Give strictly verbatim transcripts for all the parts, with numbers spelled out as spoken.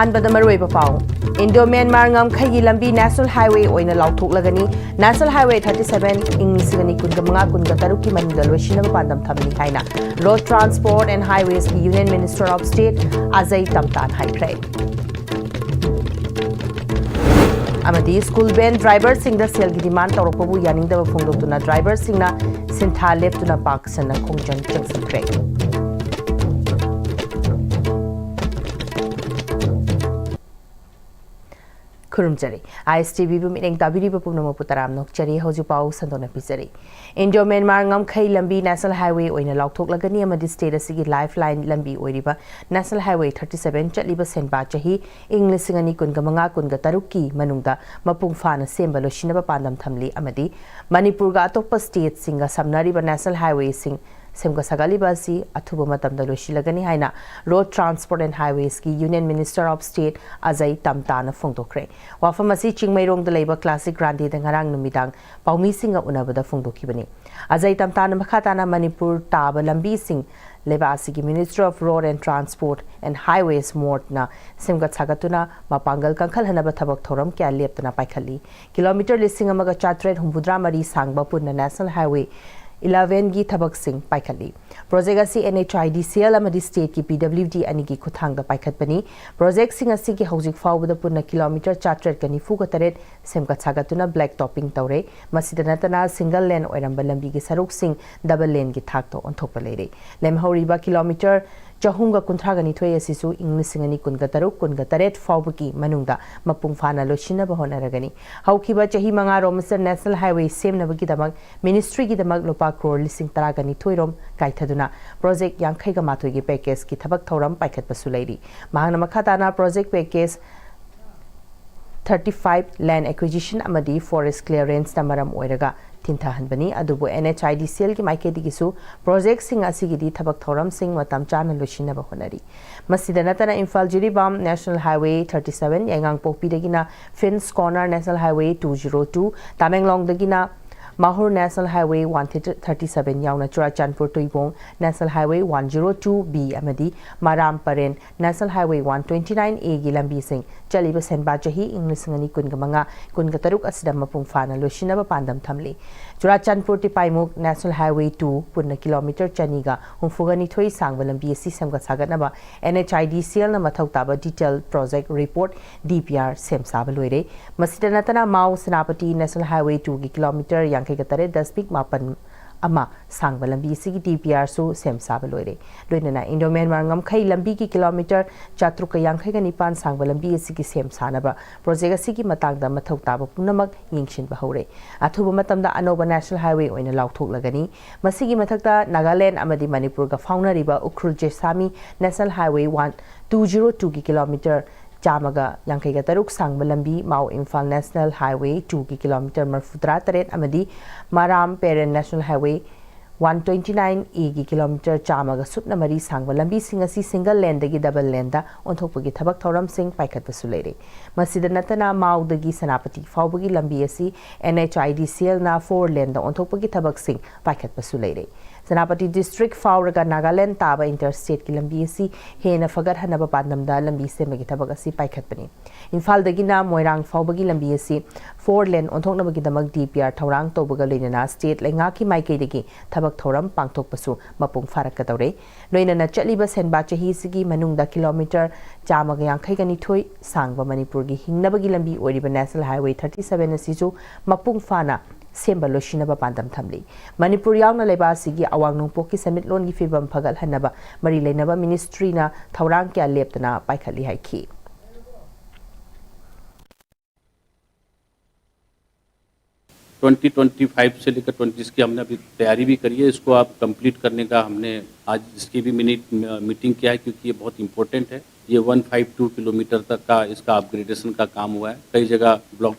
ꯑꯍꯥꯟꯕꯗ ꯃꯔꯨꯑꯣꯏꯕ ꯄꯥꯎ꯫ ꯏꯟꯗꯣ ꯃ꯭ꯌꯥꯟꯃꯥꯔ ꯉꯝꯈꯩꯒꯤ ꯂꯝꯕꯤ National Highway ꯑꯣꯏꯅ ꯂꯥꯎꯊꯣꯛꯂꯒꯅꯤ꯫ National Highway thirty seven ꯏꯪ ꯂꯤꯁꯤꯡ ꯑꯅꯤ ꯀꯨꯟꯒ ꯃꯉꯥ ꯀꯨꯟꯒ ꯇꯔꯨꯛꯀꯤ ꯃꯅꯨꯡꯗ ꯂꯣꯏꯁꯤꯟꯅꯕ ꯄꯥꯟꯗꯝ ꯊꯝꯂꯤ ꯍꯥꯏꯅ Road Transport and Highways ꯀꯤ Union Minister of State Ajay ꯇꯝꯇꯥꯅ ꯍꯥꯏꯈ꯭ꯔꯦ꯫ ꯑꯃꯗꯤ ꯁ꯭ꯀꯨꯜ ꯚꯦꯟ ꯗ꯭ꯔꯥꯏꯚꯔꯁꯤꯡꯗ ꯁꯦꯜꯒꯤ ꯗꯤꯃꯥꯟ ꯇꯧꯔꯛꯄꯕꯨ ꯌꯥꯅꯤꯡꯗꯕ ꯐꯣꯡꯗꯣꯛꯇꯨꯅ ꯗ꯭ꯔꯥꯏꯚꯔꯁꯤꯡꯅ ꯁꯤꯟꯊꯥ ꯂꯦꯞꯇꯨꯅ ꯄꯥꯛ ꯁꯟꯅ ꯈꯣꯡꯖꯪ ꯆꯪꯁꯤꯟꯈ꯭ꯔꯦ꯫ ꯈꯨꯔꯨꯝꯖꯔꯤ꯫ ISTV ꯕꯨ ꯃꯤꯠꯌꯦꯡ ꯇꯥꯕꯤꯔꯤꯕ ꯄꯨꯝꯅꯃꯛꯄꯨ ꯇꯔꯥꯝꯅ ꯑꯣꯛꯆꯔꯤ꯫ ꯍꯧꯖꯤꯛ ꯄꯥꯎ ꯁꯟꯗꯣꯛꯅ ꯄꯤꯖꯔꯤ꯫ ꯏꯟꯗꯣ ꯃ꯭ꯌꯥꯟꯃꯥꯔ ꯉꯝꯈꯩ ꯂꯝꯕꯤ National Highway ꯑꯣꯏꯅ ꯂꯥꯎꯊꯣꯛꯂꯒꯅꯤ ꯑꯃꯗꯤ state ꯑꯁꯤꯒꯤ lifeline ꯂꯝꯕꯤ ꯑꯣꯏꯔꯤꯕ National Highway thirty seven ꯆꯠꯂꯤꯕ ꯁꯦꯟꯕꯥ ꯆꯍꯤ ꯏꯪ ꯂꯤꯁꯤꯡ ꯑꯅꯤ ꯀꯨꯟꯒ ꯃꯉꯥ ꯀꯨꯟꯒ ꯇꯔꯨꯛꯀꯤ ꯃꯅꯨꯡꯗ ꯃꯄꯨꯡ ꯐꯥꯅ ꯁꯦꯝꯕ ꯂꯣꯏꯁꯤꯟꯅꯕ ꯄꯥꯟꯗꯝ ꯊꯝꯂꯤ ꯑꯃꯗꯤ ꯃꯅꯤꯄꯨꯔꯒ ꯑꯇꯣꯞꯄ stateꯁꯤꯡꯒ ꯁꯝꯅꯔꯤꯕ National Highwayꯁꯤꯡ ꯁꯦꯝꯒꯠ ꯁꯥꯒꯠꯂꯤꯕ ꯑꯁꯤ ꯑꯊꯨꯕ ꯃꯇꯝꯗ ꯂꯣꯏꯁꯤꯜꯂꯒꯅꯤ ꯍꯥꯏꯅ Road Transport and Highwaysꯀꯤ Union Minister of State Ajay ꯇꯝꯇꯥꯅ ꯐꯣꯡꯗꯣꯛꯈ꯭ꯔꯦ꯫ ꯋꯥꯐꯝ ꯑꯁꯤ ꯆꯤꯡꯃꯩꯔꯣꯡꯗ ꯂꯩꯕ Classic Grandeꯗ ꯉꯔꯥꯡ ꯅꯨꯃꯤꯗꯥꯡ ꯄꯥꯎꯃꯤꯁꯤꯡꯒ ꯎꯅꯕꯗ ꯐꯣꯡꯗꯣꯛꯈꯤꯕꯅꯤ꯫ ꯑꯖꯌ ꯇꯝꯇꯥꯅ ꯃꯈꯥ ꯇꯥꯅ ꯃꯅꯤꯄꯨꯔ ꯇꯥꯕ ꯂꯝꯕꯤꯁꯤꯡ ꯂꯩꯕꯥꯛ ꯑꯁꯤꯒꯤ Ministry of Road and Transport and Highways MoRTHꯅ ꯁꯦꯝꯒꯠ ꯁꯥꯒꯠꯇꯨꯅ ꯃꯄꯥꯡꯒꯜ ꯀꯟꯈꯠꯍꯟꯅꯕ ꯊꯕꯛ ꯊꯧꯔꯝ ꯀꯌꯥ ꯂꯦꯞꯇꯅ ꯄꯥꯏꯈꯠꯂꯤ꯫ Kilometre ꯂꯤꯁꯤꯡ ꯑꯃꯒ ꯆꯥꯇ꯭ꯔꯦꯠ ꯍꯨꯝꯐꯨꯇꯔꯥ ꯃꯔꯤ ꯁꯥꯡꯕ ꯄꯨꯟꯅ National Highway elevenꯒꯤ ꯊꯕꯛꯁꯤꯡ ꯄꯥꯏꯈꯠꯂꯤ꯫ Project ꯑꯁꯤ NHIDCL ꯑꯃꯗꯤ stateꯀꯤ PWD ꯑꯅꯤꯒꯤ ꯈꯨꯠꯊꯥꯡꯗ ꯄꯥꯏꯈꯠꯄꯅꯤ꯫ Projectꯁꯤꯡ ꯑꯁꯤꯒꯤ ꯍꯧꯖꯤꯛ ꯐꯥꯎꯕꯗ ꯄꯨꯟꯅ kilometre ꯆꯥꯇ꯭ꯔꯦꯠꯀ ꯅꯤꯐꯨꯒ ꯇꯔꯦꯠ ꯁꯦꯝꯒꯠ ꯁꯥꯒꯠꯇꯨꯅ black topping ꯇꯧꯔꯦ꯫ ꯃꯁꯤꯗ ꯅꯠꯇꯅ single lane ꯑꯣꯏꯔꯝꯕ ꯂꯝꯕꯤꯒꯤ ꯁꯔꯨꯛꯁꯤꯡ double laneꯒꯤ ꯊꯥꯛꯇ ꯑꯣꯟꯊꯣꯛꯄ ꯂꯩꯔꯦ꯫ ꯂꯦꯝꯍꯧꯔꯤꯕ kilometre ꯆꯍꯨꯝꯒ ꯀꯨꯟꯊ꯭ꯔꯥꯒ ꯅꯤꯊꯣꯏ ꯑꯁꯤꯁꯨ ꯏꯪ ꯂꯤꯁꯤꯡ ꯑꯅꯤ ꯀꯨꯟꯒ ꯇꯔꯨꯛ ꯀꯨꯟꯒ ꯇꯔꯦꯠ ꯐꯥꯎꯕꯒꯤ ꯃꯅꯨꯡꯗ ꯃꯄꯨꯡ ꯐꯥꯅ ꯂꯣꯏꯁꯤꯟꯅꯕ ꯍꯣꯠꯅꯔꯒꯅꯤ꯫ ꯍꯧꯈꯤꯕ ꯆꯍꯤ ꯃꯉꯥꯔꯣꯝ ꯑꯁꯤꯗ National Highway ꯁꯦꯝꯅꯕꯒꯤꯗꯃꯛ ministryꯒꯤꯗꯃꯛ ꯂꯨꯄꯥ crore ꯂꯤꯁꯤꯡ ꯇꯔꯥꯒ ꯅꯤꯊꯣꯏ ꯔꯣꯝ ꯀꯥꯏꯊꯗꯨꯅ project ꯌꯥꯡꯈꯩꯒ ꯃꯥꯊꯣꯏꯒꯤ packageꯀꯤ ꯊꯕꯛ ꯊꯧꯔꯝ ꯄꯥꯏꯈꯠꯄꯁꯨ ꯂꯩꯔꯤ꯫ ꯃꯍꯥꯛꯅ ꯃꯈꯥ ꯇꯥꯅ project package thirty five land acquisition ꯑꯃꯗꯤ forest clearanceꯅ ꯃꯔꯝ ꯑꯣꯏꯔꯒ ꯊꯤꯟꯊꯍꯟꯕꯅꯤ꯫ ꯑꯗꯨꯕꯨ NHIDCLꯒꯤ ꯃꯥꯏꯀꯩꯗꯒꯤꯁꯨ projectꯁꯤꯡ ꯑꯁꯤꯒꯤꯗꯤ ꯊꯕꯛ ꯊꯧꯔꯝꯁꯤꯡ ꯃꯇꯝ ꯆꯥꯅ ꯂꯣꯏꯁꯤꯟꯅꯕ ꯍꯣꯠꯅꯔꯤ꯫ ꯃꯁꯤꯗ ꯅꯠꯇꯅ Imphal Jiribam National Highway thirty seven, ꯌꯥꯏꯉꯪꯄꯣꯛꯄꯤꯗꯒꯤꯅ Phoenix Corner National Highway two zero two, ꯇꯃꯦꯡꯂꯣꯡꯗꯒꯤꯅ ꯃꯥꯍꯨꯔ National Highway one thirty seven ꯌꯥꯎꯅ Churachandpur ꯇꯨꯏꯕꯣꯡ National Highway one zero two B ꯑꯃꯗꯤ ꯃꯔꯥꯝ ꯄꯔꯦꯟ National Highway one twenty nine A ꯒꯤ ꯂꯝꯕꯤꯁꯤꯡ ꯆꯠꯂꯤꯕ ꯁꯦꯟꯕꯥ ꯆꯍꯤ ꯏꯪ ꯂꯤꯁꯤꯡ ꯑꯅꯤ ꯀꯨꯟꯒ ꯃꯉꯥ ꯀꯨꯟꯒ ꯇꯔꯨꯛ ꯑꯁꯤꯗ ꯃꯄꯨꯡ ꯐꯥꯅ ꯂꯣꯏꯁꯤꯟꯅꯕ ꯄꯥꯟꯗꯝ ꯊꯝꯂꯤ꯫ ꯆꯨꯔꯥꯆꯥꯟꯄꯨꯔ ꯇꯤꯄꯥꯏꯃꯨꯛ National Highway two ꯄꯨꯟꯅ ꯀꯤꯂꯣꯃꯤꯇꯔ ꯆꯅꯤꯒ ꯍꯨꯝꯐꯨꯒ ꯅꯤꯊꯣꯏ ꯁꯥꯡꯕ ꯂꯝꯕꯤ ꯑꯁꯤ ꯁꯦꯝꯒꯠ ꯁꯥꯒꯠꯅꯕ NHIDCLꯅ ꯃꯊꯧ ꯇꯥꯕ Detail Project Report, DPR, ꯁꯦꯝ ꯁꯥꯕ ꯂꯣꯏꯔꯦ꯫ ꯃꯁꯤꯗ ꯅꯠꯇꯅ ꯃꯥꯎ ꯁꯦꯅꯥꯄꯇꯤ National Highway two ꯒꯤ ꯀꯤꯂꯣꯃꯤꯇꯔ ꯌꯥꯡꯈꯩꯒ ꯇꯔꯦꯠ ꯗꯁꯃꯤꯛ ꯃꯥꯄꯟ ꯑꯃ ꯁꯥꯡꯕ ꯂꯝꯕꯤ ꯑꯁꯤꯒꯤ DPRꯁꯨ ꯁꯦꯝ ꯁꯥꯕ ꯂꯣꯏꯔꯦ꯫ ꯂꯣꯏꯅꯅ ꯏꯟꯗꯣ ꯃ꯭ꯌꯥꯟꯃꯥꯔ ꯉꯝꯈꯩ ꯂꯝꯕꯤꯒꯤ ꯀꯤꯂꯣꯃꯤꯇꯔ ꯆꯥꯇ꯭ꯔꯨꯛꯀ ꯌꯥꯡꯈꯩꯒ ꯅꯤꯄꯥꯟ ꯁꯥꯡꯕ ꯂꯝꯕꯤ ꯑꯁꯤꯒꯤ ꯁꯦꯝ ꯁꯥꯅꯕ ꯄ꯭ꯔꯣꯖꯦꯛ ꯑꯁꯤꯒꯤ ꯃꯇꯥꯡꯗ ꯃꯊꯧ ꯇꯥꯕ ꯄꯨꯝꯅꯃꯛ ꯌꯦꯡꯁꯤꯟꯕ ꯍꯧꯔꯦ꯫ ꯑꯊꯨꯕ ꯃꯇꯝꯗ ꯑꯅꯧꯕ National Highway ꯑꯣꯏꯅ ꯂꯥꯎꯊꯣꯛꯂꯒꯅꯤ꯫ ꯃꯁꯤꯒꯤ ꯃꯊꯛꯇ ꯅꯥꯒꯥꯂꯦꯟꯗ ꯑꯃꯗꯤ ꯃꯅꯤꯄꯨꯔꯒ ꯐꯥꯎꯅꯔꯤꯕ Ukhrul Jessami National Highway one two zero twoꯒꯤ ꯀꯤꯂꯣꯃꯤꯇꯔ ꯆꯥꯝꯃꯒ ꯌꯥꯡꯈꯩꯒ ꯇꯔꯨꯛ ꯁꯥꯡꯕ ꯂꯝꯕꯤ, ꯃꯥꯎ ꯏꯝꯐꯥꯜ National Highway twoꯒꯤ ꯀꯤꯂꯣꯃꯤꯇꯔ ꯃꯔꯤꯐꯨꯇꯔꯥ ꯇꯔꯦꯠ ꯑꯃꯗꯤ ꯃꯔꯥꯝ ꯄꯦꯔꯦꯟ National Highway one twenty nine Aꯒꯤ ꯀꯤꯂꯣꯃꯤꯇꯔ ꯆꯥꯝꯃꯒ ꯁꯨꯞꯅ ꯃꯔꯤ ꯁꯥꯡꯕ ꯂꯝꯕꯤꯁꯤꯡ ꯑꯁꯤ single laneꯗꯒꯤ double laneꯗ ꯑꯣꯟꯊꯣꯛꯄꯒꯤ ꯊꯕꯛ ꯊꯧꯔꯝꯁꯤꯡ ꯄꯥꯏꯈꯠꯄꯁꯨ ꯂꯩꯔꯦ꯫ ꯃꯁꯤꯗ ꯅꯠꯇꯅ ꯃꯥꯎꯗꯒꯤ ꯁꯦꯅꯥꯄꯇꯤ ꯐꯥꯎꯕꯒꯤ ꯂꯝꯕꯤ ꯑꯁꯤ NHIDCLꯅ four laneꯗ ꯑꯣꯟꯊꯣꯛꯄꯒꯤ ꯊꯕꯛꯁꯤꯡ ꯄꯥꯏꯈꯠꯄꯁꯨ ꯂꯩꯔꯦ꯫ ꯁꯦꯅꯥꯄꯇꯤ district ꯐꯥꯎꯔꯒ ꯅꯥꯒꯥꯂꯦꯟꯗ ꯇꯥꯕ interstateꯀꯤ ꯂꯝꯕꯤ ꯑꯁꯤ ꯍꯦꯟꯅ ꯐꯒꯠꯍꯟꯅꯕ ꯄꯥꯟꯗꯝꯗ ꯂꯝꯕꯤ ꯁꯦꯝꯕꯒꯤ ꯊꯕꯛ ꯑꯁꯤ ꯄꯥꯏꯈꯠꯄꯅꯤ꯫ ꯏꯝꯐꯥꯜꯗꯒꯤꯅ ꯃꯣꯏꯔꯥꯡ ꯐꯥꯎꯕꯒꯤ ꯂꯝꯕꯤ ꯑꯁꯤ four lane ꯑꯣꯟꯊꯣꯛꯅꯕꯒꯤꯗꯃꯛ DPR ꯊꯧꯔꯥꯡ ꯇꯧꯕꯒ ꯂꯣꯏꯅꯅ state ꯂꯩꯉꯥꯛꯀꯤ ꯃꯥꯏꯀꯩꯗꯒꯤ ꯊꯕꯛ ꯊꯧꯔꯝ ꯄꯥꯡꯊꯣꯛꯄꯁꯨ ꯃꯄꯨꯡ ꯐꯥꯔꯛꯀꯗꯧꯔꯦ꯫ ꯂꯣꯏꯅꯅ ꯆꯠꯂꯤꯕ ꯁꯦꯟꯕꯥ ꯆꯍꯤꯁꯤꯒꯤ ꯃꯅꯨꯡꯗ ꯀꯤꯂꯣꯃꯤꯇꯔ ꯆꯥꯝꯃꯒ ꯌꯥꯡꯈꯩꯒ ꯅꯤꯊꯣꯏ ꯁꯥꯡꯕ ꯃꯅꯤꯄꯨꯔꯒꯤ ꯍꯤꯡꯅꯕꯒꯤ ꯂꯝꯕꯤ ꯑꯣꯏꯔꯤꯕ National Highway thirty seven ꯑꯁꯤꯁꯨ ꯃꯄꯨꯡ ꯐꯥꯅ ꯁꯦꯝꯕ ꯂꯣꯏꯁꯤꯟꯅꯕ ꯄꯥꯟꯗꯝ ꯊꯝꯂꯤ꯫ ꯃꯅꯤꯄꯨꯔ ꯌꯥꯎꯅ ꯂꯩꯕꯥꯛ ꯑꯁꯤꯒꯤ ꯑꯋꯥꯡ ꯅꯣꯡꯄꯣꯛꯀꯤ ꯁꯦꯟꯃꯤꯠꯂꯣꯟꯒꯤ ꯐꯤꯕꯝ ꯐꯒꯠꯍꯟꯅꯕ ꯃꯔꯤ ꯂꯩꯅꯕ ministryꯅ ꯊꯧꯔꯥꯡ ꯀꯌꯥ ꯂꯦꯞꯇꯅ ꯄꯥꯏꯈꯠꯂꯤ ꯍꯥꯏꯈꯤ꯫ ट्वेंटी ट्वेंटी फ़ाइव से लेकर ट्वेंटी की हमने अभी तैयारी भी करी है। इसको आप कंप्लीट करने का हमने आज इसकी भी मिनट मीटिंग किया है, क्योंकि ये बहुत इंपॉर्टेंट है। ये वन फ़ाइव टू किलोमीटर तक का इसका अपग्रेडेशन का काम हुआ है। कई जगह ब्लॉक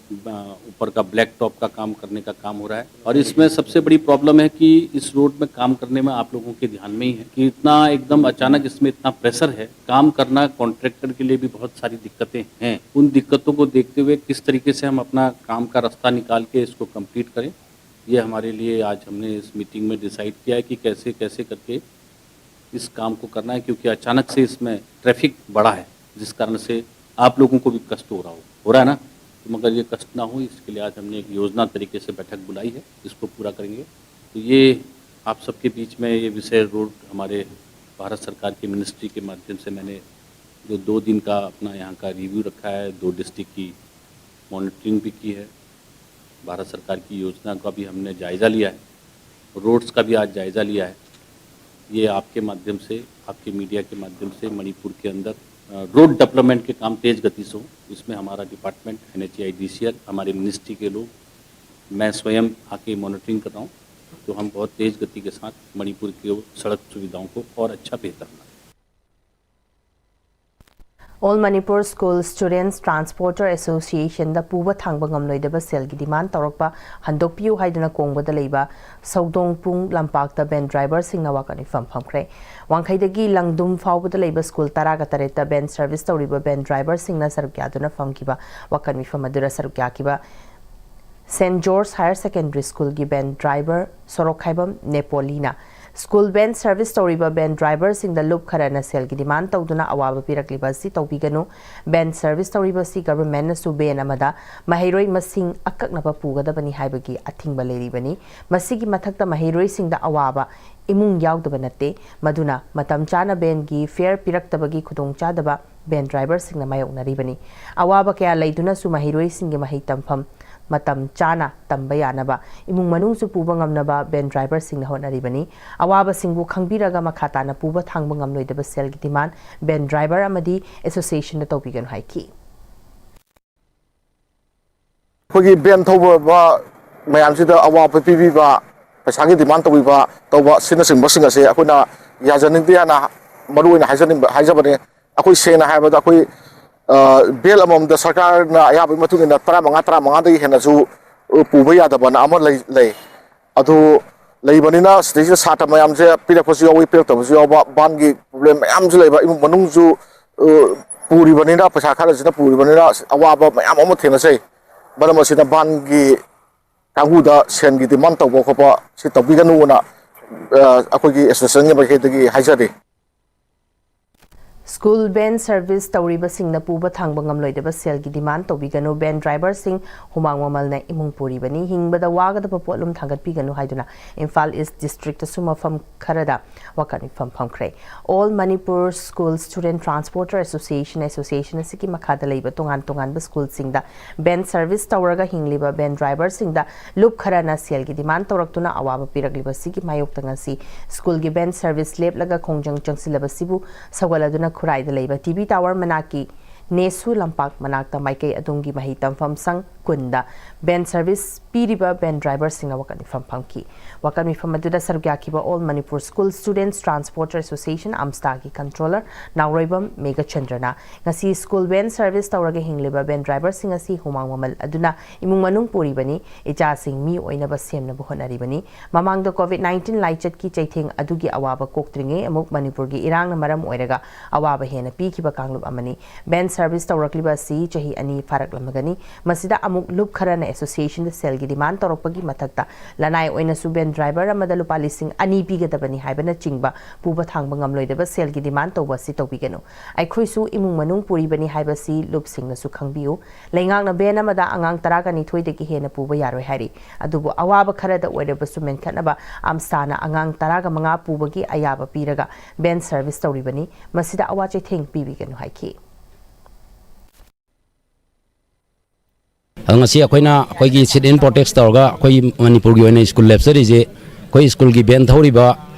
ऊपर का ब्लैक टॉप का काम करने का काम हो रहा है। और इसमें सबसे बड़ी प्रॉब्लम है कि इस रोड में काम करने में आप लोगों के ध्यान में ही है कि इतना एकदम अचानक इसमें इतना प्रेशर है। काम करना कॉन्ट्रैक्टर के लिए भी बहुत सारी दिक्कतें हैं। उन दिक्कतों को देखते हुए किस तरीके से हम अपना काम का रास्ता निकाल के इसको कंप्लीट करें। ये हमारे लिए, आज हमने इस मीटिंग में डिसाइड किया है कि कैसे कैसे करके इस काम को करना है, क्योंकि अचानक से इसमें ट्रैफिक बढ़ा है, जिस कारण से आप लोगों को भी कष्ट हो रहा हो हो रहा है ना। तो मगर ये कष्ट ना हो, इसके लिए आज हमने एक योजना तरीके से बैठक बुलाई है, इसको पूरा करेंगे। तो ये आप सबके बीच में ये विषय रोड हमारे भारत सरकार की मिनिस्ट्री के माध्यम से मैंने जो दो दिन का अपना यहाँ का रिव्यू रखा है, दो डिस्ट्रिक्ट की मॉनिटरिंग भी की है, भारत सरकार की योजना का भी हमने जायज़ा लिया है, रोड्स का भी आज जायज़ा लिया है। ये आपके माध्यम से, आपके मीडिया के माध्यम से मणिपुर के अंदर रोड डेवलपमेंट के काम तेज गति से हो, इसमें हमारा department, N H I D C L, हमारे मिनिस्ट्री के लोग, मैं स्वयं आके मॉनिटरिंग कर रहा हूँ। तो हम बहुत तेज गति के साथ मणिपुर की सड़क सुविधाओं को और अच्छा, बेहतर बनाएं। All Manipur School Students Transporter Associationꯗ ꯄꯨꯕ ꯊꯥꯡꯕ ꯉꯝꯂꯣꯏꯗꯕ ꯁꯦꯜꯒꯤ ꯗꯤꯃꯥꯟ ꯇꯧꯔꯛꯄ ꯍꯟꯗꯣꯛꯄꯤꯌꯨ ꯍꯥꯏꯗꯨꯅ ꯀꯣꯡꯕꯗ ꯂꯩꯕ ꯁꯧꯗꯣꯡꯄꯨꯡ ꯂꯝꯄꯥꯛꯇ ꯚꯦꯟ ꯗ꯭ꯔꯥꯏꯚꯔꯁꯤꯡꯅ ꯋꯥꯀꯠ ꯃꯤꯐꯝ ꯐꯝꯈ꯭ꯔꯦ꯫ ꯋꯥꯡꯈꯩꯗꯒꯤ ꯂꯪꯗꯨꯝ ꯐꯥꯎꯕꯗ ꯂꯩꯕ ꯁ꯭ꯀꯨꯜ ꯇꯔꯥꯒ ꯇꯔꯦꯠꯇ ꯚꯦꯟ ꯁꯔꯚꯤꯁ ꯇꯧꯔꯤꯕ ꯚꯦꯟ ꯗ꯭ꯔꯥꯏꯚꯔꯁꯤꯡꯅ ꯁꯔꯨꯛ ꯌꯥꯗꯨꯅ ꯐꯝꯈꯤꯕ ꯋꯥꯀꯠ ꯃꯤꯐꯝ ꯑꯗꯨꯗ ꯁꯔꯨꯛ ꯌꯥꯈꯤꯕ ꯁꯦꯟꯠ ꯖꯣꯔꯖ ꯍꯥꯌꯔ ꯁꯦꯀꯦꯟꯗꯔꯤ ꯁ꯭ꯀꯨꯜꯒꯤ ꯚꯦꯟ ꯗ꯭ꯔꯥꯏꯚꯔ ꯁꯣꯔꯣꯛꯈꯥꯏꯕꯝ ꯅꯦꯄꯣꯂꯤꯅ ꯁ꯭ꯀꯨꯜ ꯚꯦꯟ ꯁꯔꯚꯤꯁ ꯇꯧꯔꯤꯕ ꯚꯦꯟ ꯗ꯭ꯔꯥꯏꯚꯔꯁꯤꯡꯗ ꯂꯨꯞ ꯈꯔꯅ ꯁꯦꯜꯒꯤ ꯗꯤꯃꯥꯟ ꯇꯧꯗꯨꯅ ꯑꯋꯥꯕ ꯄꯤꯔꯛꯂꯤꯕ ꯑꯁꯤ ꯇꯧꯕꯤꯒꯅꯨ꯫ ꯚꯦꯟ ꯁꯔꯚꯤꯁ ꯇꯧꯔꯤꯕ ꯑꯁꯤ ꯒꯚꯔꯟꯃꯦꯟꯠꯅꯁꯨ ꯚꯦꯟ ꯑꯃꯗ ꯃꯍꯩꯔꯣꯏ ꯃꯁꯤꯡ ꯑꯀꯛꯅꯕ ꯄꯨꯒꯗꯕꯅꯤ ꯍꯥꯏꯕꯒꯤ ꯑꯊꯤꯡꯕ ꯂꯩꯔꯤꯕꯅꯤ꯫ ꯃꯁꯤꯒꯤ ꯃꯊꯛꯇ ꯃꯍꯩꯔꯣꯏꯁꯤꯡꯗ ꯑꯋꯥꯕ ꯏꯃꯨꯡ ꯌꯥꯎꯗꯕ ꯅꯠꯇꯦ꯫ ꯃꯗꯨꯅ ꯃꯇꯝ ꯆꯥꯅ ꯚꯦꯟꯒꯤ ꯐꯤꯌꯔ ꯄꯤꯔꯛꯇꯕꯒꯤ ꯈꯨꯗꯣꯡꯆꯥꯗꯕ ꯚꯦꯟ ꯗ꯭ꯔꯥꯏꯚꯔꯁꯤꯡꯅ ꯃꯥꯌꯣꯛꯅꯔꯤꯕꯅꯤ꯫ ꯑꯋꯥꯕ ꯀꯌꯥ ꯂꯩꯗꯨꯅꯁꯨ ꯃꯍꯩꯔꯣꯏꯁꯤꯡꯒꯤ ꯃꯍꯩ ꯇꯝꯐꯝ ꯃꯇꯝ ꯆꯥꯅ ꯇꯝꯕ ꯌꯥꯅꯕ ꯏꯃꯨꯡ ꯃꯅꯨꯡꯁꯨ ꯄꯨꯕ ꯉꯝꯅꯕ ꯚꯦꯟ ꯗ꯭ꯔꯥꯏꯚꯔꯁꯤꯡꯅ ꯍꯣꯠꯅꯔꯤꯕꯅꯤ꯫ ꯑꯋꯥꯕꯁꯤꯡꯕꯨ ꯈꯪꯕꯤꯔꯒ ꯃꯈꯥ ꯇꯥꯅ ꯄꯨꯕ ꯊꯥꯡꯕ ꯉꯝꯂꯣꯏꯗꯕ ꯁꯦꯜꯒꯤ ꯗꯤꯃꯥꯟ ꯚꯦꯟ ꯗ꯭ꯔꯥꯏꯚꯔ ꯑꯃꯗꯤ ꯑꯦꯁꯣꯁꯤꯌꯦꯁꯟꯗ ꯇꯧꯕꯤꯒꯅꯨ ꯍꯥꯏꯈꯤ꯫ ꯑꯩꯈꯣꯏꯒꯤ ꯚꯦꯟ ꯊꯧꯕ ꯃꯌꯥꯝꯁꯤꯗ ꯑꯋꯥꯕ ꯄꯤꯕꯤꯕ, ꯄꯩꯁꯥꯒꯤ ꯗꯤꯃꯥꯟ ꯇꯧꯕꯤꯕ, ꯇꯧꯕ ꯑꯁꯤꯅꯆꯤꯡꯕꯁꯤꯡ ꯑꯁꯦ ꯑꯩꯈꯣꯏꯅ ꯌꯥꯖꯅꯤꯡꯗꯦ ꯍꯥꯏꯅ ꯃꯔꯨ ꯑꯣꯏꯅ ꯍꯥꯏꯖꯅꯤꯡꯕ, ꯍꯥꯏꯖꯕꯅꯤ꯫ ꯑꯩꯈꯣꯏ ꯁꯦꯡꯅ ꯍꯥꯏꯔꯕꯗ ꯑꯩꯈꯣꯏ, ꯑ, ꯚꯦꯟ ꯑꯃꯃꯝꯗ ꯁꯔꯀꯥꯔꯅ ꯑꯌꯥꯕꯒꯤ ꯃꯇꯨꯡ ꯏꯟꯅ ꯇꯔꯥꯃꯉꯥ, ꯇꯔꯥꯃꯉꯥꯗꯒꯤ ꯍꯦꯟꯅꯁꯨ, ꯑ, ꯄꯨꯕ ꯌꯥꯗꯕꯅ ꯑꯃ ꯂꯩ, ꯂꯩ꯫ ꯑꯗꯨ ꯂꯩꯕꯅꯤꯅ ꯁꯤꯗꯩꯁꯤꯗ ꯁꯥꯇ꯭ꯔ ꯃꯌꯥꯝꯁꯦ ꯄꯤꯔꯛꯄꯁꯨ ꯌꯥꯎꯏ, ꯄꯤꯔꯛꯇꯕꯁꯨ ꯌꯥꯎꯕ, ꯚꯦꯟꯒꯤ ꯄ꯭ꯔꯣꯕ꯭ꯂꯦꯝ ꯃꯌꯥꯝꯁꯨ ꯂꯩꯕ, ꯏꯃꯨꯡ ꯃꯅꯨꯡꯁꯨ, ꯑ, ꯄꯨꯔꯤꯕꯅꯤꯅ, ꯄꯩꯁꯥ ꯈꯔꯁꯤꯅ ꯄꯨꯔꯤꯕꯅꯤꯅ ꯑꯋꯥꯕ ꯃꯌꯥꯝ ꯑꯃ ꯊꯦꯡꯅꯖꯩ꯫ ꯃꯔꯝ ꯑꯁꯤꯅ ꯚꯦꯟꯒꯤ ꯀꯥꯡꯕꯨꯗ ꯁꯦꯟꯒꯤ demand ꯇꯧꯕ ꯈꯣꯠꯄ ꯁꯤ ꯇꯧꯕꯤꯒꯅꯨꯅ, ꯑ, ꯑꯩꯈꯣꯏꯒꯤ associationꯒꯤ ꯃꯥꯏꯀꯩꯗꯒꯤ ꯍꯥꯏꯖꯔꯤ꯫ School van service ꯇꯧꯔꯤꯕꯁꯤꯡꯅ ꯄꯨꯕ ꯊꯥꯡꯕ ꯉꯝꯂꯣꯏꯗꯕ ꯁꯦꯜꯒꯤ demand ꯇꯧꯕꯤꯒꯅꯨ, van driverꯁꯤꯡ ꯍꯨꯃꯥꯡ ꯃꯃꯜꯅ ꯏꯃꯨꯡ ꯄꯨꯔꯤꯕꯅꯤ, ꯍꯤꯡꯕꯗ ꯋꯥꯒꯗꯕ ꯄꯣꯠꯂꯨꯝ ꯊꯥꯡꯒꯠꯄꯤꯒꯅꯨ ꯍꯥꯏꯗꯨꯅ ꯏꯝꯐꯥꯜ East Districtꯇꯁꯨ ꯃꯐꯝ ꯈꯔꯗ ꯋꯥꯀꯠ ꯃꯤꯐꯝ ꯐꯝꯈ꯭ꯔꯦ꯫ All Manipur School Student Transporter Association, association ꯑꯁꯤꯒꯤ ꯃꯈꯥꯗ ꯂꯩꯕ ꯇꯣꯉꯥꯟ ꯇꯣꯉꯥꯟꯕ schoolꯁꯤꯡꯗ van service ꯇꯧꯔꯒ ꯍꯤꯡꯂꯤꯕ van driverꯁꯤꯡꯗ ꯂꯨꯞ ꯈꯔꯅ ꯁꯦꯜꯒꯤ demand ꯇꯧꯔꯛꯇꯨꯅ ꯑꯋꯥꯕ ꯄꯤꯔꯛꯂꯤꯕꯁꯤꯒꯤ ꯃꯥꯌꯣꯛꯇ ꯉꯁꯤ schoolꯒꯤ van service ꯂꯦꯞꯂꯒ ꯈꯣꯡꯖꯪ ꯆꯪꯁꯤꯜꯂꯕꯁꯤꯕꯨ ꯁꯧꯒꯠꯂꯗꯨꯅ ꯈꯨꯔꯥꯏꯗ ꯂꯩꯕ ꯇꯤ ꯚꯤ tower ꯃꯅꯥꯛꯀꯤ ꯅꯦꯁꯨ ꯂꯝꯄꯥꯛ ꯃꯅꯥꯛꯇ ꯃꯥꯏꯀꯩ ꯑꯗꯣꯝꯒꯤ ꯃꯍꯩ ꯇꯝꯐꯝ ꯁꯪ ꯀꯨꯟꯗ van service ꯄꯤꯔꯤꯕ van driverꯁꯤꯡꯅ ꯋꯥꯀꯠ ꯃꯤꯐꯝ ꯐꯝꯈꯤ꯫ ꯋꯥꯀꯠ ꯃꯤꯐꯝ ꯑꯗꯨꯗ ꯁꯔꯨꯛ ꯌꯥꯈꯤꯕ All Manipur School Students Transporter Association, AMSTAꯒꯤ controller ꯅꯥꯎꯔꯣꯏꯕꯝ ꯃꯦꯘꯆꯟꯗ꯭ꯔꯅ ꯉꯁꯤ school van service ꯇꯧꯔꯒ ꯍꯤꯡꯂꯤꯕ van driverꯁꯤꯡ ꯑꯁꯤ ꯍꯨꯃꯥꯡ ꯃꯃꯜ ꯑꯗꯨꯅ ꯏꯃꯨꯡ ꯃꯅꯨꯡ ꯄꯨꯔꯤꯕꯅꯤ, ꯏꯆꯥꯁꯤꯡ ꯃꯤ ꯑꯣꯏꯅꯕ ꯁꯦꯝꯅꯕ ꯍꯣꯠꯅꯔꯤꯕꯅꯤ꯫ ꯃꯃꯥꯡꯗ COVID nineteen ꯂꯥꯏꯆꯠꯀꯤ ꯆꯩꯊꯦꯡ ꯑꯗꯨꯒꯤ ꯑꯋꯥꯕ ꯀꯣꯛꯇ꯭ꯔꯤꯉꯩ ꯑꯃꯨꯛ ꯃꯅꯤꯄꯨꯔꯒꯤ ꯏꯔꯥꯡꯅ ꯃꯔꯝ ꯑꯣꯏꯔꯒ ꯑꯋꯥꯕ ꯍꯦꯟꯅ ꯄꯤꯈꯤꯕ ꯀꯥꯡꯂꯨꯞ ꯑꯃꯅꯤ꯫ Van service ꯇꯧꯔꯛꯂꯤꯕ ꯑꯁꯤ ꯆꯍꯤ ꯑꯅꯤ ꯐꯥꯔꯛꯂꯝꯃꯒꯅꯤ꯫ ꯃꯁꯤꯗ ꯑꯃꯨꯛ ꯂꯨꯞ ꯈꯔꯅ associationꯗ ꯁꯦꯜꯒꯤ demand ꯇꯧꯔꯛꯄꯒꯤ ꯃꯊꯛꯇ ꯂꯅꯥꯏ ꯑꯣꯏꯅꯁꯨ van driver ꯑꯃꯗ ꯂꯨꯄꯥ ꯂꯤꯁꯤꯡ ꯑꯅꯤ ꯄꯤꯒꯗꯕꯅꯤ ꯍꯥꯏꯕꯅꯆꯤꯡꯕ ꯄꯨꯕ ꯊꯥꯡꯕ ꯉꯝꯂꯣꯏꯗꯕ ꯁꯦꯜꯒꯤ demand ꯇꯧꯕ ꯑꯁꯤ ꯇꯧꯕꯤꯒꯅꯨ꯫ ꯑꯩꯈꯣꯏꯁꯨ ꯏꯃꯨꯡ ꯃꯅꯨꯡ ꯄꯨꯔꯤꯕꯅꯤ ꯍꯥꯏꯕꯁꯤ ꯂꯨꯞꯁꯤꯡꯅꯁꯨ ꯈꯪꯕꯤꯌꯨ꯫ ꯂꯩꯉꯥꯛꯅ van ꯑꯃꯗ ꯑꯉꯥꯡ ꯇꯔꯥꯒ ꯅꯤꯊꯣꯏꯗꯒꯤ ꯍꯦꯟꯅ ꯄꯨꯕ ꯌꯥꯔꯣꯏ ꯍꯥꯏꯔꯤ꯫ ꯑꯗꯨꯕꯨ ꯑꯋꯥꯕ ꯈꯔꯗ ꯑꯣꯏꯔꯕꯁꯨ ꯃꯦꯟꯈꯠꯅꯕ AMSTAꯅ ꯑꯉꯥꯡ ꯇꯔꯥꯒ ꯃꯉꯥ ꯄꯨꯕꯒꯤ ꯑꯌꯥꯕ ꯄꯤꯔꯒ van service ꯇꯧꯔꯤꯕꯅꯤ꯫ ꯃꯁꯤꯗ ꯑꯋꯥ ꯆꯩꯊꯦꯡ ꯄꯤꯕꯤꯒꯅꯨ ꯍꯥꯏꯈꯤ꯫ ꯑꯗꯣ ꯉꯁꯤ ꯑꯩꯈꯣꯏꯅ ꯑꯩꯈꯣꯏꯒꯤ sit-in protest ꯇꯧꯔꯒ ꯑꯩꯈꯣꯏ ꯃꯅꯤꯄꯨꯔꯒꯤ ꯑꯣꯏꯅ school ꯂꯦꯞꯆꯔꯤꯁꯦ, ꯑꯩꯈꯣꯏ schoolꯒꯤ van ꯊꯧꯔꯤꯕ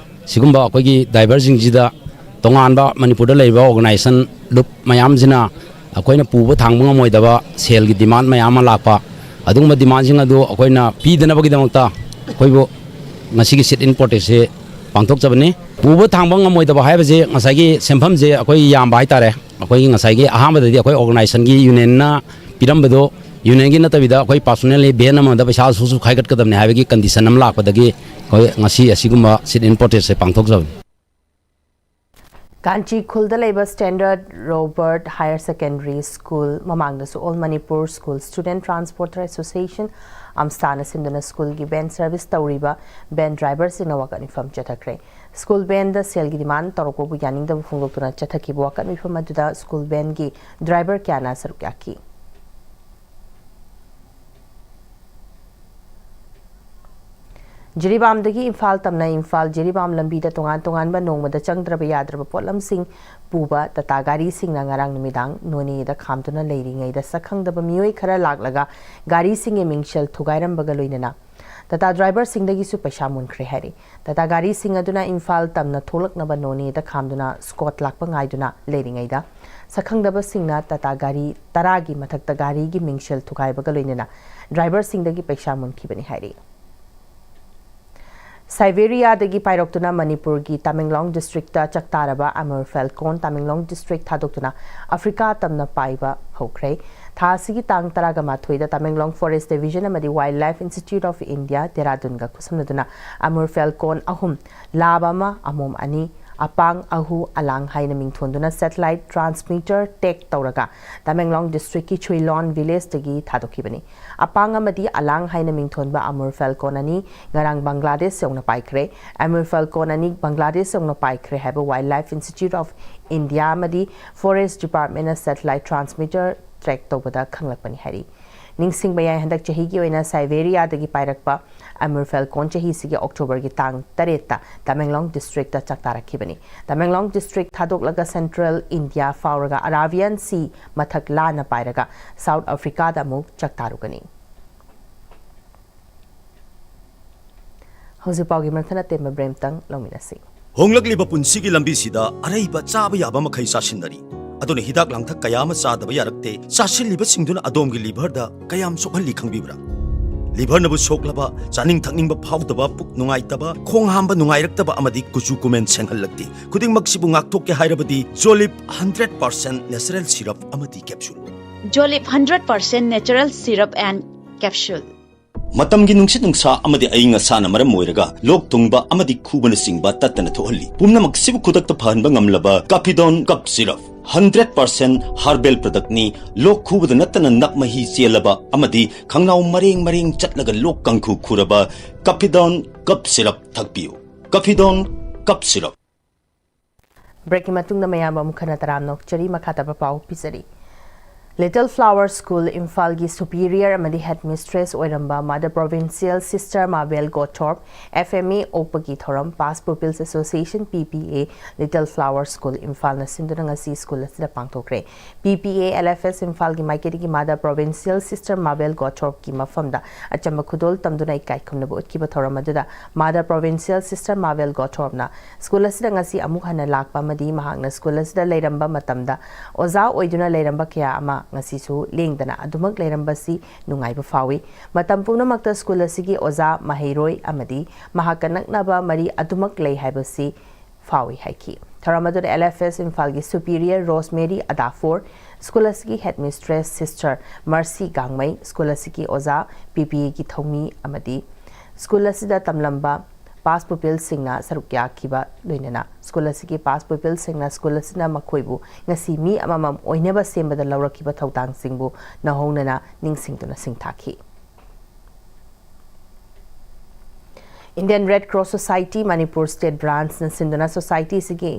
ꯁꯤꯒꯨꯝꯕ ꯑꯩꯈꯣꯏꯒꯤ driverꯁꯤꯡꯁꯤꯗ ꯇꯣꯉꯥꯟꯕ ꯃꯅꯤꯄꯨꯔꯗ ꯂꯩꯔꯤꯕ organization ꯂꯨꯞ ꯃꯌꯥꯝꯁꯤꯅ ꯑꯩꯈꯣꯏꯅ ꯄꯨꯕ ꯊꯥꯡꯕ ꯉꯝꯃꯣꯏꯗꯕ ꯁꯦꯜꯒꯤ demand ꯃꯌꯥꯝ ꯑꯃ ꯂꯥꯛꯄ, ꯑꯗꯨꯒꯨꯝꯕ demandꯁꯤꯡ ꯑꯗꯨ ꯑꯩꯈꯣꯏꯅ ꯄꯤꯗꯅꯕꯒꯤꯗꯃꯛꯇ ꯑꯩꯈꯣꯏꯕꯨ ꯉꯁꯤꯒꯤ sit-in protestꯁꯦ ꯄꯥꯡꯊꯣꯛꯆꯕꯅꯤ꯫ ꯄꯨꯕ ꯊꯥꯡꯕ ꯉꯝꯃꯣꯏꯗꯕ ꯍꯥꯏꯕꯁꯦ ꯉꯁꯥꯏꯒꯤ ꯁꯦꯟꯐꯝꯁꯦ ꯑꯩꯈꯣꯏ ꯌꯥꯝꯕ ꯍꯥꯏꯇꯥꯔꯦ꯫ ꯑꯩꯈꯣꯏꯒꯤ ꯉꯁꯥꯏꯒꯤ ꯑꯍꯥꯟꯕꯗꯗꯤ ꯑꯩꯈꯣꯏ organizationꯒꯤ unionꯅ ꯄꯤꯔꯝꯕꯗꯣ unionꯒꯤ ꯅꯠꯇꯕꯤꯗ ꯑꯩꯈꯣꯏ personally van ꯑꯃꯗ ꯄꯩꯁꯥ ꯑꯁꯨꯛ ꯑꯁꯨꯛ ꯈꯥꯏꯒꯠꯀꯗꯕꯅꯤ ꯍꯥꯏꯕꯒꯤ condition ꯑꯃ ꯂꯥꯛꯄꯗꯒꯤ ꯑꯩꯈꯣꯏ ꯉꯁꯤ ꯑꯁꯤꯒꯨꯝꯕ sit-in protestꯁꯦ ꯄꯥꯡꯊꯣꯛꯆꯕꯅꯤ꯫ ꯀꯥꯟꯆꯤ ꯈꯨꯜꯗ ꯂꯩꯕ Standard Robert Higher Secondary School ꯃꯃꯥꯡꯗꯁꯨ All Manipur School Student Transporter Association, ꯑꯝꯁꯥꯅ ꯁꯤꯟꯗꯨꯅ ꯁ꯭ꯀꯨꯜꯒꯤ ꯚꯦꯟ ꯁꯔꯚꯤꯁ ꯇꯧꯔꯤꯕ ꯚꯦꯟ ꯗ꯭ꯔꯥꯏꯚꯔꯁꯤꯡꯅ ꯋꯥꯀꯠ ꯃꯤꯐꯝ ꯆꯠꯊꯈ꯭ꯔꯦ꯫ ꯁ꯭ꯀꯨꯜ ꯚꯦꯟꯗ ꯁꯦꯜꯒꯤ ꯗꯤꯃꯥꯟ ꯇꯧꯔꯛꯄꯕꯨ ꯌꯥꯅꯤꯡꯗꯕ ꯐꯣꯡꯗꯣꯛꯇꯨꯅ ꯆꯠꯊꯈꯤꯕ ꯋꯥꯀꯠ ꯃꯤꯐꯝ ꯑꯗꯨꯗ ꯁ꯭ꯀꯨꯜ ꯚꯦꯟꯒꯤ ꯗ꯭ꯔꯥꯏꯚꯔ ꯀꯌꯥꯅ ꯁꯔꯨꯛ ꯌꯥꯈꯤ꯫ ꯖꯤꯔꯤꯕꯥꯝꯗꯒꯤ ꯏꯝꯐꯥꯜ ꯇꯝꯅ ꯏꯝꯐꯥꯜ ꯖꯤꯔꯤꯕꯥꯝ ꯂꯝꯕꯤꯗ ꯇꯣꯉꯥꯟ ꯇꯣꯉꯥꯟꯕ ꯅꯣꯡꯃꯗ ꯆꯪꯗ꯭ꯔꯕ ꯌꯥꯗ꯭ꯔꯕ ꯄꯣꯠꯂꯝꯁꯤꯡ ꯄꯨꯕ ꯇꯥꯇꯥ ꯒꯥꯔꯤꯁꯤꯡꯅ ꯉꯔꯥꯡ ꯅꯨꯃꯤꯗꯥꯡ ꯅꯣꯅꯦꯗ ꯈꯥꯝꯗꯨꯅ ꯂꯩꯔꯤꯉꯩꯗ ꯁꯛꯈꯪꯗꯕ ꯃꯤꯑꯣꯏ ꯈꯔ ꯂꯥꯛꯂꯒ ꯒꯥꯔꯤꯁꯤꯡꯒꯤ ꯃꯤꯡꯁꯦꯜ ꯊꯨꯒꯥꯏꯔꯝꯕꯒ ꯂꯣꯏꯅꯅ ꯇꯥꯇꯥ ꯗ꯭ꯔꯥꯏꯚꯔꯁꯤꯡꯗꯒꯤꯁꯨ ꯄꯩꯁꯥ ꯃꯨꯟꯈ꯭ꯔꯦ ꯍꯥꯏꯔꯤ꯫ ꯇꯥꯇꯥ ꯒꯥꯔꯤꯁꯤꯡ ꯑꯗꯨꯅ ꯏꯝꯐꯥꯜ ꯇꯝꯅ ꯊꯣꯛꯂꯛꯅꯕ ꯅꯣꯅꯦꯗ ꯈꯥꯝꯗꯨꯅ ꯁ꯭ꯀꯣꯠ ꯂꯥꯛꯄ ꯉꯥꯏꯗꯨꯅ ꯂꯩꯔꯤꯉꯩꯗ ꯁꯛꯈꯪꯗꯕꯁꯤꯡꯅ ꯇꯥꯇꯥ ꯒꯥꯔꯤ ꯇꯔꯥꯒꯤ ꯃꯊꯛꯇ ꯒꯥꯔꯤꯒꯤ ꯃꯤꯡꯁꯦꯜ ꯊꯨꯒꯥꯏꯕꯒ ꯂꯣꯏꯅꯅ ꯗ꯭ꯔꯥꯏꯚꯔꯁꯤꯡꯗꯒꯤ ꯄꯩꯁꯥ ꯃꯨꯟꯈꯤꯕꯅꯤ ꯍꯥꯏꯔꯤ꯫ ꯁꯥꯏꯕꯦꯔꯤꯌꯥꯗꯒꯤ ꯄꯥꯏꯔꯛꯇꯨꯅ ꯃꯅꯤꯄꯨꯔꯒꯤ ꯇꯃꯦꯡꯂꯣꯡ ꯗꯤꯁꯇ꯭ꯔꯤꯛꯇ ꯆꯥꯛꯇꯥꯔꯕ ꯑꯃꯨꯔ ꯐꯦꯜꯀꯣꯟ ꯇꯃꯦꯡꯂꯣꯡ ꯗꯤꯁꯇ꯭ꯔꯤꯛ ꯊꯥꯗꯣꯛꯇꯨꯅ ꯑꯐ꯭ꯔꯤꯀꯥ ꯇꯝꯅ ꯄꯥꯏꯕ ꯍꯧꯈ꯭ꯔꯦ꯫ ꯊꯥ ꯑꯁꯤꯒꯤ ꯇꯥꯡ ꯇꯔꯥꯒ ꯃꯥꯊꯣꯏꯗ ꯇꯃꯦꯡꯂꯣꯡ ꯐꯣꯔꯦꯁ ꯗꯤꯚꯤꯖꯟ ꯑꯃꯗꯤ wildlife institute of India ꯗꯦꯔꯥꯗꯨꯟꯒ ꯈꯨꯠꯁꯝꯅꯗꯨꯅ ꯑꯃꯨꯔ ꯐꯦꯜꯀꯣꯟ ꯑꯍꯨꯝ, ꯂꯥꯕ ꯑꯃ, ꯑꯃꯣꯝ ꯑꯅꯤ, ꯑꯄꯥꯡ, ꯑꯍꯨ, ꯑꯂꯥꯡ ꯍꯥꯏꯅ ꯃꯤꯡꯊꯣꯟꯗꯨꯅ ꯁꯦꯇꯦꯂꯥꯏꯠ ꯇ꯭ꯔꯥꯟꯁꯃꯤꯇꯔ ꯇꯦꯛ ꯇꯧꯔꯒ ꯇꯃꯦꯡꯂꯣꯡ ꯗꯤꯁꯇ꯭ꯔꯤꯛꯀꯤ ꯆꯨꯏꯂꯣꯟ ꯚꯤꯂꯦꯖꯇꯒꯤ ꯊꯥꯗꯣꯛꯈꯤꯕꯅꯤ꯫ ꯑꯄꯥꯡ ꯑꯃꯗꯤ ꯑꯂꯥꯡ ꯍꯥꯏꯅ ꯃꯤꯡꯊꯣꯟꯕ ꯑꯃꯨꯔ ꯐꯦꯜꯀꯣꯟ ꯑꯅꯤ ꯉꯔꯥꯡ ꯕꯪꯒ꯭ꯂꯥꯗꯦꯁ ꯌꯧꯅ ꯄꯥꯏꯈ꯭ꯔꯦ꯫ ꯑꯃꯨꯔ ꯐꯦꯜꯀꯣꯟ ꯑꯅꯤ ꯕꯪꯒ꯭ꯂꯥꯗꯦꯁ ꯌꯧꯅ ꯄꯥꯏꯈ꯭ꯔꯦ ꯍꯥꯏꯕ wild life institute of India ꯑꯃꯗꯤ ꯐꯣꯔꯦꯁ ꯗꯤꯄꯥꯔꯠꯃꯦꯟꯅ ꯁꯦꯇꯦꯂꯥꯏꯠ ꯇ꯭ꯔꯥꯟꯁꯃꯤꯇꯔ ꯇ꯭ꯔꯦꯛ ꯇꯧꯕꯗ ꯈꯪꯂꯛꯄꯅꯤ ꯍꯥꯏꯔꯤ꯫ ꯅꯤꯡꯁꯤꯡꯕ ꯌꯥꯏ, ꯍꯟꯗꯛ ꯆꯍꯤꯒꯤ ꯑꯣꯏꯅ ꯁꯥꯏꯕꯦꯔꯤꯌꯥꯗꯒꯤ ꯄꯥꯏꯔꯛꯄ ꯑꯃꯨꯔ ꯐꯦꯜꯀꯣꯟ ꯆꯍꯤꯁꯤꯒꯤ ꯑꯣꯛꯇꯣꯕꯔꯒꯤ ꯇꯥꯡ ꯇꯔꯦꯠꯇ ꯇꯃꯦꯡꯂꯣꯡ ꯗꯤꯁꯇ꯭ꯔꯤꯛꯇ ꯆꯥꯛꯇꯥꯔꯛꯈꯤꯕꯅꯤ꯫ ꯇꯃꯦꯡꯂꯣꯡ ꯗꯤꯁꯇ꯭ꯔꯤꯛ ꯊꯥꯗꯣꯛꯂꯒ ꯁꯦꯟꯇ꯭ꯔꯦꯜ ꯏꯟꯗꯤꯌꯥ ꯐꯥꯎꯔꯒ ꯑꯔꯥꯕꯤꯌꯥꯟ ꯁꯤ ꯃꯊꯛ ꯂꯥꯟꯅ ꯄꯥꯏꯔꯒ ꯁꯥꯎꯠ ꯑꯐ꯭ꯔꯤꯀꯥꯗ ꯑꯃꯨꯛ ꯆꯥꯛꯇꯥꯔꯨꯒꯅꯤ꯫ ꯍꯧꯖꯤꯛ ꯄꯥꯎꯒꯤ ꯃꯔꯛꯊꯠꯅ ꯑꯇꯦꯟꯕ ꯕ꯭ꯔꯦꯛ ꯑꯃꯇꯪ ꯂꯧꯃꯤꯟꯅꯁꯤ꯫ ꯍꯣꯡꯂꯛꯂꯤꯕ ꯄꯨꯟꯁꯤꯒꯤ ꯂꯝꯕꯤꯁꯤꯗ ꯑꯔꯩꯕ ꯆꯥꯕ ꯌꯥꯕ ꯃꯈꯩ ꯆꯥꯁꯤꯟꯅꯔꯤ꯫ ꯑꯗꯨꯅ ꯍꯤꯗꯥꯛ ꯂꯥꯡꯊꯛ ꯀꯌꯥ ꯑꯃ ꯆꯥꯗꯕ ꯌꯥꯔꯛꯇꯦ꯫ ꯆꯥꯁꯤꯜꯂꯤꯕꯁꯤꯡꯗꯨꯅ ꯑꯗꯣꯝꯒꯤ ꯂꯤꯚꯔꯗ ꯀꯌꯥꯝ ꯁꯣꯛꯍꯜꯂꯤ ꯈꯪꯕꯤꯕ꯭ꯔꯥ? ꯂꯤꯚꯔꯅꯕꯨ ꯁꯣꯛꯂꯕ, ꯆꯥꯅꯤꯡ ꯊꯛꯅꯤꯡꯕ ꯐꯥꯎꯗꯕ, ꯄꯨꯛ ꯅꯨꯡꯉꯥꯏꯇꯕ, ꯈꯣꯡ ꯍꯥꯝꯕ ꯅꯨꯡꯉꯥꯏꯔꯛꯇꯕ ꯑꯃꯗꯤ ꯀꯨꯆꯨ ꯀꯨꯃꯦꯟ ꯁꯦꯡꯍꯜꯂꯛꯇꯦ꯫ ꯈꯨꯗꯤꯡꯃꯛꯁꯤꯕꯨ ꯉꯥꯛꯊꯣꯛꯀꯦ ꯍꯥꯏꯔꯕꯗꯤ ꯖꯣꯂꯤꯞ ꯍꯟꯗ꯭ꯔꯦꯠ ꯄꯥꯔꯁꯦꯟ ꯅꯦꯆꯔꯦꯜ ꯁꯤꯔꯞ ꯑꯃꯗꯤ ꯀꯦꯞꯁꯨꯜ꯫ ꯖꯣꯂꯤꯞ hundred percent natural syrup and capsule. ꯃꯇꯝꯒꯤ ꯅꯨꯡꯁꯤꯠ ꯅꯨꯡꯁꯥ ꯑꯃꯗꯤ ꯑꯏꯪ ꯑꯁꯥꯅ ꯃꯔꯝ ꯑꯣꯏꯔꯒ ꯂꯣꯛ ꯊꯨꯡꯕ ꯑꯃꯗꯤ ꯈꯨꯕꯅꯆꯤꯡꯕ ꯇꯠꯇꯅ ꯊꯣꯛꯍꯜꯂꯤ꯫ ꯄꯨꯝꯅꯃꯛꯁꯤꯕꯨ ꯈꯨꯗꯛꯇ ꯐꯍꯟꯕ ꯉꯝꯂꯕ ꯀꯥꯐꯤꯗꯣꯟ ꯀꯞ ꯁꯤꯔꯞ, ꯍꯟꯗ꯭ꯔꯦꯠ ꯄꯥꯔꯁꯦꯟ ꯍꯥꯔꯕꯦꯜ ꯄ꯭ꯔꯗꯛꯅꯤ꯫ ꯂꯣꯛ ꯈꯨꯕꯗ ꯅꯠꯇꯅ ꯅꯞ ꯃꯍꯤ ꯆꯦꯜꯂꯕ ꯑꯃꯗꯤ ꯈꯪꯅꯥꯎ ꯃꯔꯦꯡ ꯃꯔꯦꯡ ꯆꯠꯂꯒ ꯂꯣꯛ ꯀꯥꯡꯈꯨ ꯈꯨꯔꯕ ꯀꯥꯐꯤꯗꯣꯟ ꯀꯞ ꯁꯤꯔꯞ ꯊꯛꯄꯤꯌꯨ꯫ ꯀꯥꯐꯤꯗꯣꯟ ꯀꯞ ꯁꯤꯔꯞ꯫ ꯕ꯭ꯔꯦꯛꯀꯤ ꯃꯇꯨꯡꯗ ꯃꯌꯥꯝꯕꯨ ꯑꯃꯨꯛ ꯍꯟꯅ ꯇꯔꯥꯝꯅ ꯑꯣꯛꯆꯔꯤ꯫ ꯃꯈꯥ ꯇꯥꯕ ꯄꯥꯎ ꯄꯤꯖꯔꯤ꯫ ꯂꯤꯇꯜ ꯐ꯭ꯂꯥꯋꯔ ꯁ꯭ꯀꯨꯜ ꯏꯝꯐꯥꯜꯒꯤ ꯁꯨꯄꯤꯔꯤꯌꯔ ꯑꯃꯗꯤ ꯍꯦꯗ ꯃꯤꯁꯇ꯭ꯔꯦꯁ ꯑꯣꯏꯔꯝꯕ ꯃꯥꯗꯔ ꯄ꯭ꯔꯣꯚꯤꯟꯁꯤꯌꯦꯜ ꯁꯤꯁꯇꯔ ꯃꯥꯕꯦꯜ ꯒꯣꯊꯣꯔꯞ ꯑꯦꯐ ꯑꯦꯝ ꯑꯦ ꯑꯣꯛꯄꯒꯤ ꯊꯧꯔꯝ past pupils association, P P A, little flower school ꯏꯝꯐꯥꯜꯅ ꯁꯤꯟꯗꯨꯅ ꯉꯁꯤ ꯁ꯭ꯀꯨꯜ ꯑꯁꯤꯗ ꯄꯥꯡꯊꯣꯛꯈ꯭ꯔꯦ꯫ ꯄꯤ ꯄꯤ ꯑꯦ ꯑꯦꯜ ꯑꯦꯐ ꯑꯦꯁ ꯏꯝꯐꯥꯜꯒꯤ ꯃꯥꯏꯀꯩꯗꯒꯤ ꯃꯥꯗꯔ ꯄ꯭ꯔꯣꯚꯤꯟꯁꯤꯌꯦꯜ ꯁꯤꯁꯇꯔ ꯃꯥꯕꯦꯜ ꯒꯣꯊꯣꯔꯞꯀꯤ ꯃꯐꯝꯗ ꯑꯆꯝꯕ ꯈꯨꯗꯣꯜ ꯇꯝꯗꯨꯅ ꯏꯀꯥꯏ ꯈꯨꯝꯅꯕ ꯎꯠꯈꯤꯕ ꯊꯧꯔꯝ ꯑꯗꯨꯗ ꯃꯥꯗꯔ ꯄ꯭ꯔꯣꯚꯤꯟꯁꯤꯌꯦꯜ ꯁꯤꯁꯇꯔ ꯃꯥꯕꯦꯜ ꯒꯣꯊꯣꯔꯞꯅ ꯁ꯭ꯀꯨꯜ ꯑꯁꯤꯗ ꯉꯁꯤ ꯑꯃꯨꯛ ꯍꯟꯅ ꯂꯥꯛꯄ ꯑꯃꯗꯤ ꯃꯍꯥꯛꯅ ꯁ꯭ꯀꯨꯜ ꯑꯁꯤꯗ ꯂꯩꯔꯝꯕ ꯃꯇꯝꯗ ꯑꯣꯖꯥ ꯑꯣꯏꯗꯨꯅ ꯂꯩꯔꯝꯕ ꯀꯌꯥ ꯑꯃ ꯉꯁꯤꯁꯨ ꯂꯦꯡꯗꯅ ꯑꯗꯨꯃꯛ ꯂꯩꯔꯝꯕꯁꯤ ꯅꯨꯡꯉꯥꯏꯕ ꯐꯥꯎꯏ꯫ ꯃꯇꯝ ꯄꯨꯝꯅꯃꯛꯇ ꯁ꯭ꯀꯨꯜ ꯑꯁꯤꯒꯤ ꯑꯣꯖꯥ, ꯃꯍꯩꯔꯣꯏ ꯑꯃꯗꯤ ꯃꯍꯥꯛꯀ ꯅꯛꯅꯕ ꯃꯔꯤ ꯑꯗꯨꯃꯛ ꯂꯩ ꯍꯥꯏꯕꯁꯤ ꯐꯥꯎꯏ ꯍꯥꯏꯈꯤ꯫ ꯊꯧꯔꯝ ꯑꯗꯨꯗ ꯑꯦꯜ ꯑꯦꯐ ꯑꯦꯁ ꯏꯝꯐꯥꯜꯒꯤ ꯁꯨꯄꯤꯔꯤꯌꯔ ꯔꯣꯁꯃꯦꯔꯤ ꯑꯗꯥꯐꯣꯔ, ꯁ꯭ꯀꯨꯜ ꯑꯁꯤꯒꯤ ꯍꯦꯗ ꯃꯤꯁꯇ꯭ꯔꯦꯁ ꯁꯤꯁꯇꯔ ꯃꯔꯁꯤ ꯒꯥꯡꯃꯩ, ꯁ꯭ꯀꯨꯜ ꯑꯁꯤꯒꯤ ꯑꯣꯖꯥ, ꯄꯤ ꯄꯤ ꯑꯦꯒꯤ ꯊꯧꯃꯤ ꯑꯃꯗꯤ ꯁ꯭ꯀꯨꯜ ꯑꯁꯤꯗ ꯇꯝꯂꯝꯕ ꯄꯥꯁ ꯄꯨꯄꯤꯜꯁꯤꯡꯅ ꯁꯔꯨꯛ ꯌꯥꯈꯤꯕ ꯂꯣꯏꯅꯅ ꯁ꯭ꯀꯨꯜ ꯑꯁꯤꯒꯤ ꯄꯥꯁ ꯄꯨꯄꯤꯜꯁꯤꯡꯅ ꯁ꯭ꯀꯨꯜ ꯑꯁꯤꯅ ꯃꯈꯣꯏꯕꯨ ꯉꯁꯤ ꯃꯤ ꯑꯃꯃꯝ ꯑꯣꯏꯅꯕ ꯁꯦꯝꯕꯗ ꯂꯧꯔꯛꯈꯤꯕ ꯊꯧꯗꯥꯡꯁꯤꯡꯕꯨ ꯅꯧꯍꯧꯅꯅ ꯅꯤꯡꯁꯤꯡꯗꯨꯅ ꯁꯤꯡꯊꯥꯈꯤ꯫ Indian red cross society Manipur state ꯕ꯭ꯔꯥꯟꯆꯅ ꯁꯤꯟꯗꯨꯅ ꯁꯣꯁꯥꯏꯇꯤꯁꯤꯒꯤ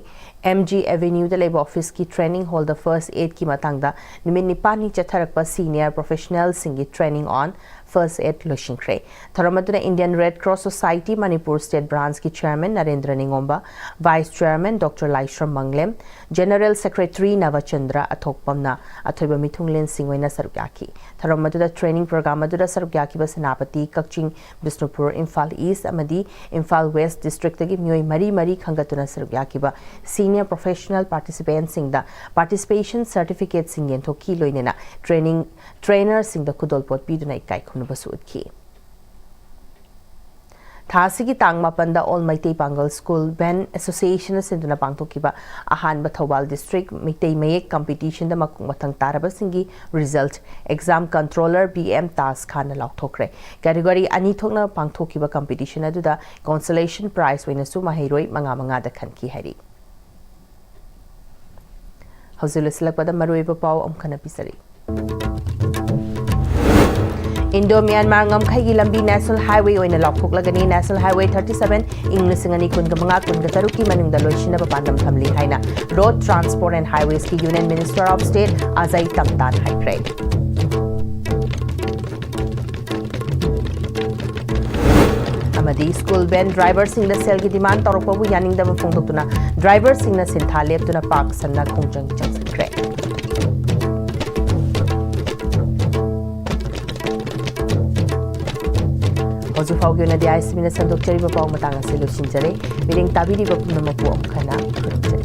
ꯑꯦꯝ ꯖꯤ ꯑꯦꯚꯦꯅ꯭ꯌꯨꯗ ꯂꯩꯕ ꯑꯣꯐꯤꯁꯀꯤ ꯇ꯭ꯔꯦꯅꯤꯡ ꯍꯣꯜꯗ ꯐꯥꯔꯁ ꯑꯦꯗꯀꯤ ꯃꯇꯥꯡꯗ ꯅꯨꯃꯤꯠ ꯅꯤꯄꯥꯜꯅꯤ ꯆꯠꯊꯔꯛꯄ ꯁꯤꯅꯤꯌꯔ ꯄ꯭ꯔꯣꯐꯦꯁꯅꯦꯜꯁꯤꯡꯒꯤ ꯇ꯭ꯔꯦꯅꯤꯡ ꯑꯣꯟ ꯐꯥꯔꯁ ꯑꯦꯗ ꯂꯣꯏꯁꯤꯟꯈ꯭ꯔꯦ꯫ ꯊꯧꯔꯝ ꯑꯗꯨꯗ Indian red cross society Manipur state ꯕ꯭ꯔꯥꯟꯆꯀꯤ ꯆꯦꯌꯔꯃꯦꯟ ꯅꯔꯦꯟꯗ꯭ꯔ ꯅꯤꯉꯣꯝꯕ, vice chairman doctor Laisram Manglem, general secretary Nabachandra ꯑꯊꯣꯛꯄꯝꯅ ꯑꯊꯣꯏꯕ ꯃꯤꯊꯨꯡꯂꯦꯟꯁꯤꯡ ꯑꯣꯏꯅ ꯁꯔꯨꯛ ꯌꯥꯈꯤ꯫ ꯊꯧꯔꯝ ꯑꯗꯨꯗ ꯇ꯭ꯔꯦꯅꯤꯡ ꯄ꯭ꯔꯣꯒ꯭ꯔꯥꯝ ꯑꯗꯨꯗ ꯁꯔꯨꯛ ꯌꯥꯈꯤꯕ ꯁꯦꯅꯥꯄꯇꯤ, ꯀꯛꯆꯤꯡ, ꯕꯤꯁꯅꯨꯄꯨꯔ, ꯏꯝꯐꯥꯜ ꯏꯁ꯭ꯠ ꯑꯃꯗꯤ ꯏꯝꯐꯥꯜ ꯋꯦꯁ꯭ꯠ ꯗꯤꯁꯇ꯭ꯔꯤꯛꯇꯒꯤ ꯃꯤꯑꯣꯏ ꯃꯔꯤ ꯃꯔꯤ ꯈꯟꯒꯠꯇꯨꯅ ꯁꯔꯨꯛ ꯌꯥꯈꯤꯕ ꯁꯤꯅꯤꯌꯔ ꯄ꯭ꯔꯣꯐꯦꯁꯅꯦꯜ ꯄꯥꯔꯇꯤꯁꯤꯄꯦꯟꯠꯁꯤꯡꯗ ꯄꯥꯔꯇꯤꯁꯤꯄꯦꯁꯟ ꯁꯔꯇꯤꯐꯤꯀꯦꯠꯁꯤꯡ ꯌꯦꯟꯊꯣꯛꯈꯤ꯫ ꯂꯣꯏꯅꯅ ꯇ꯭ꯔꯦꯅꯤꯡ ꯇ꯭ꯔꯦꯅꯔꯁꯤꯡꯗ ꯈꯨꯗꯣꯜꯄꯣꯠ ꯄꯤꯗꯨꯅ ꯏꯀꯥꯏ ꯈꯨꯝꯅꯕꯁꯨ ꯎꯠꯈꯤ꯫ ꯊꯥ ꯑꯁꯤꯒꯤ ꯇꯥꯡ ꯃꯥꯄꯟꯗ All Meitei Pangal School Band Association ꯅ ꯁꯤꯟꯗꯨꯅ ꯄꯥꯡꯊꯣꯛꯈꯤꯕ ꯑꯍꯥꯟꯕ ꯊꯧꯕꯥꯜ district ꯃꯩꯇꯩ ꯃꯌꯦꯛ competition ꯗ ꯃꯈꯣꯡ ꯃꯊꯪ ꯇꯥꯔꯕꯁꯤꯡꯒꯤ result exam controller B M Taj ꯈꯥꯟꯅ ꯂꯥꯎꯊꯣꯛꯈ꯭ꯔꯦ꯫ Category ꯑꯅꯤ ꯊꯣꯛꯅ ꯄꯥꯡꯊꯣꯛꯈꯤꯕ competition ꯑꯗꯨꯗ consolation prize ꯑꯣꯏꯅꯁꯨ ꯃꯍꯩꯔꯣꯏ ꯃꯉꯥ ꯃꯉꯥꯗ ꯈꯟꯈꯤ ꯍꯥꯏꯔꯤ꯫ ꯍꯧꯖꯤꯛ ꯂꯣꯏꯁꯤꯜꯂꯛꯄꯗ ꯃꯔꯨꯑꯣꯏꯕ ꯄꯥꯎ ꯑꯃꯨꯛ ꯍꯟꯅ ꯄꯤꯖꯔꯤ꯫ Indo Myanmar ꯉꯝꯈꯩꯒꯤ ꯂꯝꯕꯤ National Highway ꯑꯣꯏꯅ ꯂꯥꯎꯊꯣꯛꯂꯒꯅꯤ꯫ National Highway thirty seven ꯏꯪ ꯂꯤꯁꯤꯡ ꯑꯅꯤ ꯀꯨꯟꯒ ꯃꯉꯥ ꯀꯨꯟꯒ ꯇꯔꯨꯛꯀꯤ ꯃꯅꯨꯡꯗ ꯂꯣꯏꯁꯤꯟꯅꯕ ꯄꯥꯟꯗꯝ ꯊꯝꯂꯤ ꯍꯥꯏꯅ Road Transport and Highways ꯀꯤ Union Minister of State Ajay ꯇꯝꯇꯥꯅ ꯍꯥꯏꯈ꯭ꯔꯦ꯫ ꯑꯃꯗꯤ school van driver ꯁꯤꯡꯗ ꯁꯦꯜꯒꯤ demand ꯇꯧꯔꯛꯄꯕꯨ ꯌꯥꯅꯤꯡꯗꯕ ꯐꯣꯡꯗꯣꯛꯇꯨꯅ driver ꯁꯤꯡꯅ ꯁꯤꯟꯊꯥ ꯂꯦꯞꯇꯨꯅ ꯄꯥꯛ ꯁꯟꯅ ꯈꯣꯡꯖꯪ ꯆꯪꯁꯤꯟꯈ꯭ꯔꯦ꯫ ꯍꯧꯖꯤꯛ ꯐꯥꯎꯒꯤ ꯑꯣꯏꯅꯗꯤ ICB ꯅ ꯁꯟꯗꯣꯛꯆꯔꯤꯕ ꯄꯥꯎ ꯃꯇꯥꯡ ꯑꯁꯤ ꯂꯣꯏꯁꯤꯟꯖꯔꯦ꯫ ꯃꯤꯠꯌꯦꯡ ꯇꯥꯕꯤꯔꯤꯕ ꯄꯨꯝꯅꯃꯛꯄꯨ ꯑꯃꯨꯛ ꯍꯟꯅ ꯈꯨꯔꯨꯝꯖꯔꯤ꯫